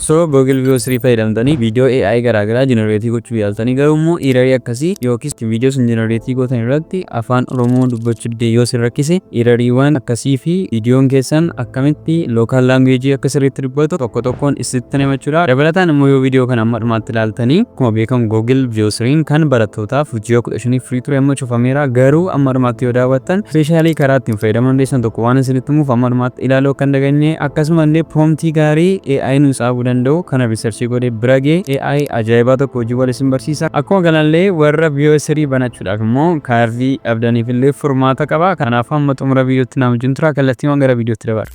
So Google Veo 3 fayyadamtanii viidiyoo AI garaagaraa generate gochuu yaaltanii, garuu immoo errorii akkasii yookiis viidiyoo sun generate gootan irratti Afaan Oromoo dubbachuu didee yoo sin rakkise, erroriiwwan akkasii fi viidiyoon keessan akkamitti local language akka sirriitti dubbatu tokko tokkoon isitti himachuudha. Dabalataan immoo yoo viidiyoo kana amma dhumaatti ilaaltanii, akkuma beekamu Google Veo 3 kan barattootaaf ji'a 15 free ture amma cufameera. Garuu amma dhumaatti yoo daawwattan, specially karaa ittiin fayyadamuu dandeessan tokko waan isinitti himuuf amma dhumaatti ilaaluu akka hin dagannee, akkasumallee promptii gaarii AI nu saafuu danda'u kana research godhee bira ga'e AI ajaa'ibaa tokko hojii wal isin barsiisa. Akkuma kanallee warra Veo 3 banachuudhaaf immoo kaardii dhabdaniif illee furmaata qaba. Kanaaf hamma xumura viidiyootti na wajjin tura. Kallattiiwwan gara viidiyootti dabarra.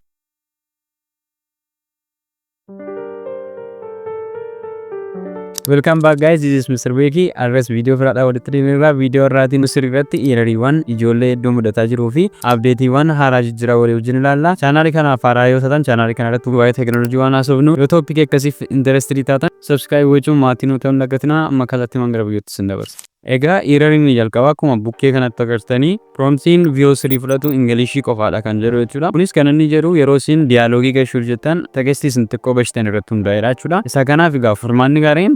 Welcome back, guys, this is Mr. Beeki. Arras viidiyoo biraadhaa walitti deebiirraa. Viidiyoo irraatiin sirrii irratti erroriiwwan ijoollee hedduu mudataa jiruu fi updateiiwwan haaraa jijjiiraa walii wajjin ilaalla. Channelii kanaaf haaraa yoo taatan, channelii kana irratti waa'ee teekinooloojii waan haasofnu, yoo topicii akkasiif interested taatan, subscribe gochuun maatii nuu ta'uun dagatinaa. Amma kallattiiwwan gara viidiyootti isin dabarsa. Egaa erroriin inni jalqabaa akkuma bukkee kanatti agartanii promptiin Veo 3 fudhatu Englishii qofaadha kan jedhu jechuudha. Kunis kan inni jedhu yeroo isin dialogueii gashuuf jettan textii isin xiqqoo gashitan irratti hundaa'edha jechuudha. Isa kanaaf egaa furmaanni gaariin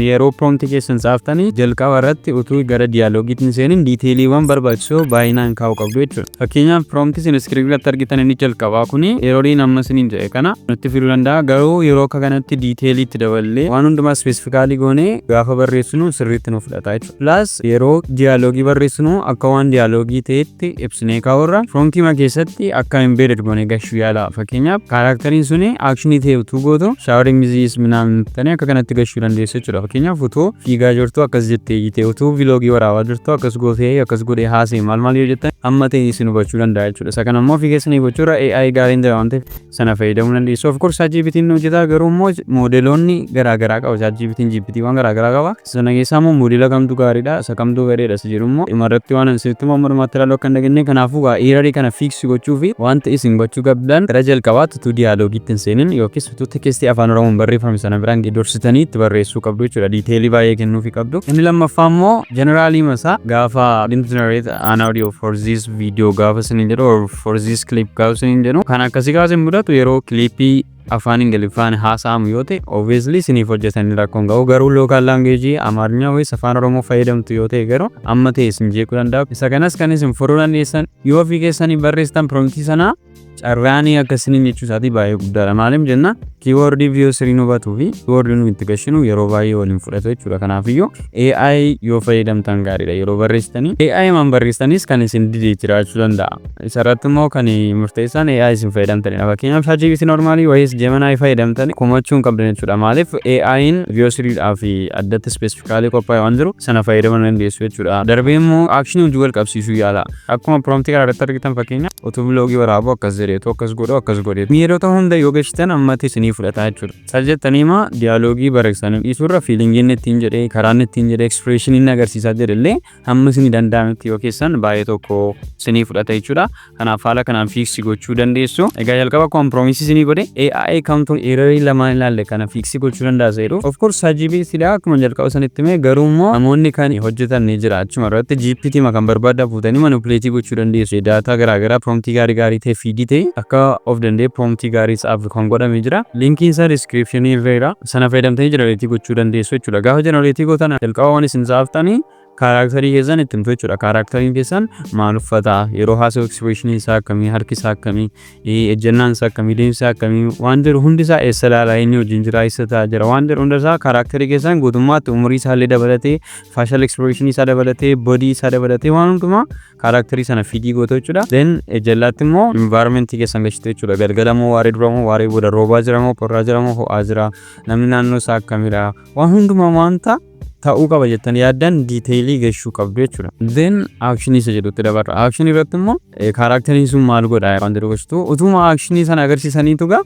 yeroo promptii keessan saaftanii jalqaba irratti utuu gara dialogueiitti hin seenin detailiiwwan barbaachisoo baay'inaan kaa'uu qabdu jechuudha. Fakkeenyaaf, promptii isin screenii irratti argitan inni jalqabaa kuni erroriin amma isiniin jedhe kana nutti fiduu danda'a. Garuu yeroo akka kanatti detailiitti daballee waan hundumaa specifically goonee gaafa barreessinu sirriitti nu fudhata jechuudha. Plus yeroo dialogueii barreessinu akka waan dialogueii ta'etti ibsinee kaa'urra promptiima keessatti akka embedded goonee gashuu yaala. Fakkeenyaaf, characteriin suni actionii ta'e utuu gootu showering this minaan tanii akka kanatti gashuu dandeessu jechuudha. Fakkeenyaaf, utuu fiigaa jirtu akkas jettee iyyite, utuu vlogii waraabaa jirtu akkas gootee, akkas godhee haasee maal maal yoo jettan, amma ta'e isin hubachuu danda'a jechuudha. Isa kana immoo ofii keessanii gochuurra AI gaariin jira waan ta'eef sana fayyadamuu dandeessu. Of course ChatGPT'n hojjetaa, garuu immoo modeloonni garaagaraa qaba. ChatGPT'n GPT waan garaagaraa qaba. Sana keessaa immoo modela kamtu gaariidha, isa kamtu gareedha isa jedhu immoo dhumarratti waan isinitti immoo dhumaatti ilaaluu akka hin daganne. Kanaafuu errorii kana fix gochuu fi wanta isin gochuu qabdan, gara jalqabaatti utuu dialogueiitti hin seenin yookiis utuu textii Afaan Oromoon barreeffame sana biraan dursitanii itti barreessuu qabdu jechuudha. Detailii baay'ee kennuufii qabdu. Inni lammaffaa immoo generalii masaa gaafa "generate an audio for this video" gaafa isiniin jedhu or "for this clip" gaafa isiniin jedhu, kan akkasii gaafa isin mudatu, yeroo clipii Afaan Ingiliffaan haasa'amu yoo ta'e obviously isiniif hojjetanii rakkoon qabu. Garuu local languageii Amaarinya wayis Afaan Oromoo fayyadamtu yoo ta'e garuu amma ta'e isin jeequu danda'a. Isa kanas kan isin furuu dandeessan yoo ofii keessanii barreessitan promptii sanaa, carraanii akkasiniin jechuu isaatii baay'ee guddaadha. Maaliif jenna, keywordii Veo 3 hubatuu fi keywordii nu itti gashinu yeroo baay'ee waliin fudhatu jechuudha. Kanaafiyyuu AI yoo fayyadamtan gaariidha yeroo barreessitanii. AI man barreessitanis kan isin didee jiraachuu danda'a. Isarratti immoo kan murteessaan AI isin fayyadamtanidha. Fakkeenyaaf, ChatGPT normalii wayis Gemini fayyadamtanii komachuu hin qabdan jechuudha. Maaliif, AI'n Veo 3dhaa fi addatti specifically qophaa'e waan jiru sana fayyadamuu dandeessu jechuudha. Darbee immoo actionii hojii wal qabsiisuu yaala. Akkuma promptii kana irratti argitan, fakkeenya utuu vlogii waraabuu akkas jedhee, utuu akkas godhu akkas godhe, miirota hunda yoo gashitan ammatti isinii fudhata jechuudha. Sal jettanii ma dialogueii barreessanii dhiisuurra feelingii inni ittiin jedhee, karaa inni ittiin jedhee, expressionii inni agarsiisaa jedhe illee hamma isinii danda'ametti yoo keessan baay'ee tokko isinii fudhata jechuudha. Kanaaf haala kanaan fix gochuu dandeessu. Egaa jalqaba compromiseii isinii godhe, AI kamtu errorii lamaan ilaalle kana fix gochuu danda'a jedhu. Of course ChatGPT dha akkuma jalqaba sanitti hime, garuu immoo namoonni kan hojjetan ni jira. Achuma irratti GPT ma kan barbaaddaa fuutanii manipulate gochuu dandeessu. Data garaagaraa promptii gaarii gaarii ta'e feedii ta'e akka of danda'e promptii gaarii isaaf kan godhamee jira. Linkiin isaa descriptionii irra jira. Sana fayyadamtanii generate gochuu dandeessu jechuudha. Gaafa generate gootan jalqaba waan isin saaftanii characterii keessan itti himtu jechuudha. Characteriin keessan maal uffata, yeroo haasa'u expressionii isaa akkamii, harki isaa akkamii, ejjennaan isaa akkamii, deemsi isaa akkamii waan jedhu hundi isaa, eessa ilaalaa, inni wajjin jira, eessa taa'aa jira waan jedhu hunda isaa, characterii keessan guutummaatti umurii isaa illee dabalatee, facial expressionii isaa dabalatee, bodyii isaa dabalatee, waan hundumaa characterii sana feedii gootu jechuudha. Then jallaatti immoo environmentii keessan gashitu jechuudha. Galgala moo waaree dura moo waaree booda, roobaa jira moo qorraa jira moo ho'aa jira, namni naannoo isaa akkamidha, waan hundumaa wanta ta'uu qaba jettanii yaaddan detailii gashuu qabdu jechuudha. Then actionii isa jedhutti dabarra. Actionii irratti immoo characteriin sun maal godha waan jedhu gashitu. Utuma actionii sana agarsiisaniitu gaa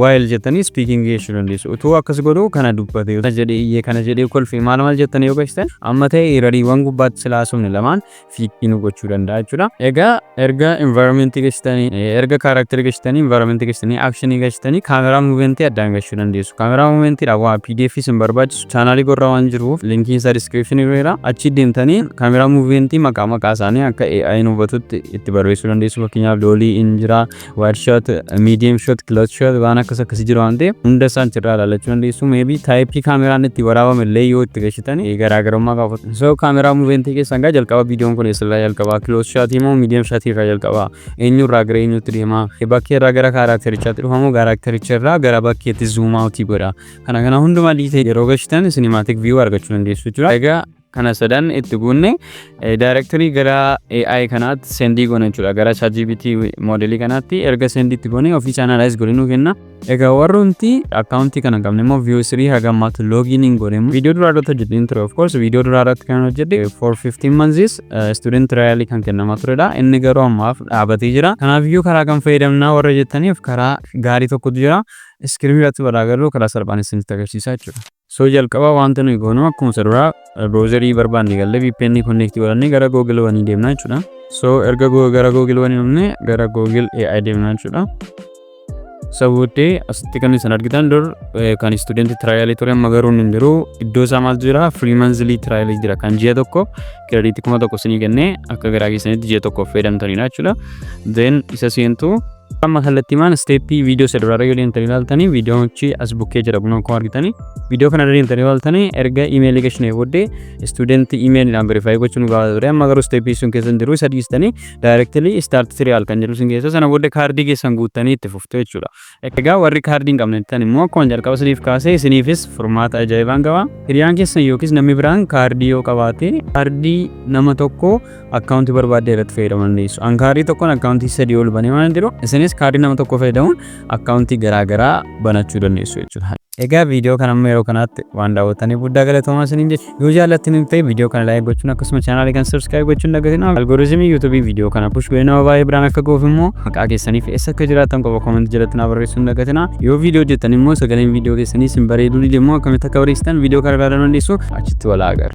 while jettanii speakingii gashuu dandeessu. Utuu akkas godhu kana dubbate, kana jedhee iyyee, kana jedhee kolfee, maal maal jettanii yoo gashitan, amma ta'e erroriiwwan gubbaatti silaa haasofne lamaan fixii nu gochuu danda'a jechuudha. Egaa erga environmentii gashitanii, erga characterii gashitanii, environmentii gashitanii, actionii gashitanii, camera movementii addaan gashuu dandeessu. Camera movementiidhaaf waa PDF isin barbaachisu channelii gorraa waan jiruuf linkii Linkiin isaa description irra jira. Achi deemtanii camera movementii maqaa maqaa isaanii akka AI hubatutti itti barreessuu dandeessu. Fakkeenyaaf, dolly in jira, wide shot, medium shot, close shot, waan akkas akkasii jira waan ta'eef hunda isaa achirraa ilaalachuu dandeessu. Maybe typeii kaameraan itti waraabame illee yoo itti gashitan garaagarummaa qabu. So camera movementii keessan gaa jalqaba viidiyoon kun eessarraa jalqaba? Close shot immoo medium shot irraa jalqaba? Eenyurraa gara eenyutti deema? Bakkee irraa gara characterichaatti dhufamu, charactericha irraa gara bakkeetti zoom out godha? Kana kana hundumaa dhiitee yeroo gashitan cinematic view argachuu dandeessu jechuudha. Egaa kana sadan itti guunne directly gara AI kanaatti send goona jechuudha. Gara ChatGPT modelii kanaatti erga send itti goone ofii analyze godhee nuu kenna. Egaa warroonni accountii kana hin qabne immoo Veo 3 haga ammaatti login hin goone, viidiyoo duraa irratti hojjedheen ture. Of course, viidiyoo duraa irratti kan hojjedhe for 15 months student trial kan kennamaa turedha. Inni garuu ammaaf dhaabatee jira. Kanaafiyyuu karaa kan fayyadamnaa warra jettaniif karaa gaarii tokkotu jira. Screenii irratti barraa karaa salphaan isinitti agarsiisaa jechuudha. So jalqaba wanta nuyi goonu akkuma isa duraa browserii barbaanne gallee VPN connect godhannee gara Google wanii deemna jechuudha. So erga gara Google wanii dhufne gara Google AI deemna jechuudha. Isa booddee asitti kan isin argitan dur kan student trial ture, amma garuu hin jiru. Iddoo isaa maaltu jira? Free monthly trial jira, kan ji'a tokko creditii 1000 isinii kennee akka garaa keessanitti ji'a tokkoof fayyadamtanidha jechuudha. Then isa seentu. Amma kallattiimaan steppii viidiyoo isa duraarra yoo deemtanii ilaaltanii, viidiyoon as bukkee jira kun akkuma argitanii, viidiyoo kana irra deemtanii ilaaltanii, erga emailii gashinee booddee student emailiidhaan verify gochuu nu gaafata ture. Amma garuu steppii sun keessa hin jiru. Isa dhiistanii directly start trial kan jedhu sun keessa, sana booddee kaardii keessan guuttanii itti fuftu jechuudha. Egaa warri kaardii hin qabne jettan immoo akkuma jalqaba isiniif kaasee isiniifis furmaata ajaa'ibaan qaba. Hiriyaan keessan yookiis namni biraan kaardii yoo qabaate, kaardii nama tokko accountii barbaadde irratti fayyadamuu dandeessu. An kaardii tokkoon accountii sadii ol banee waan jiru, isinis kaardii nama tokko fayyadamuun accountii garaagaraa banachuu dandeessu jechuudha. Egaa viidiyoo kana amma yeroo kanaatti waan daawwattaniif guddaa galatoomaa isiniin jecha. Yoo jaallattanii ta'e viidiyoo kana like gochuun, akkasuma channelii kan subscribe gochuun dagatinaa. Algorithmii YouTubeii viidiyoo kana push godhee nama baay'ee biraan akka ga'uuf immoo maqaa keessaniif eessa akka jiraattan qofa commentii jalatti naa barreessuu hin dagatinaa. Yoo viidiyoo hojjettan immoo sagaleen viidiyoo keessanii isin bareeduu dide immoo akkamitti akka barreessitan viidiyoo kana ilaaluu dandeessu. Achitti wal agarra.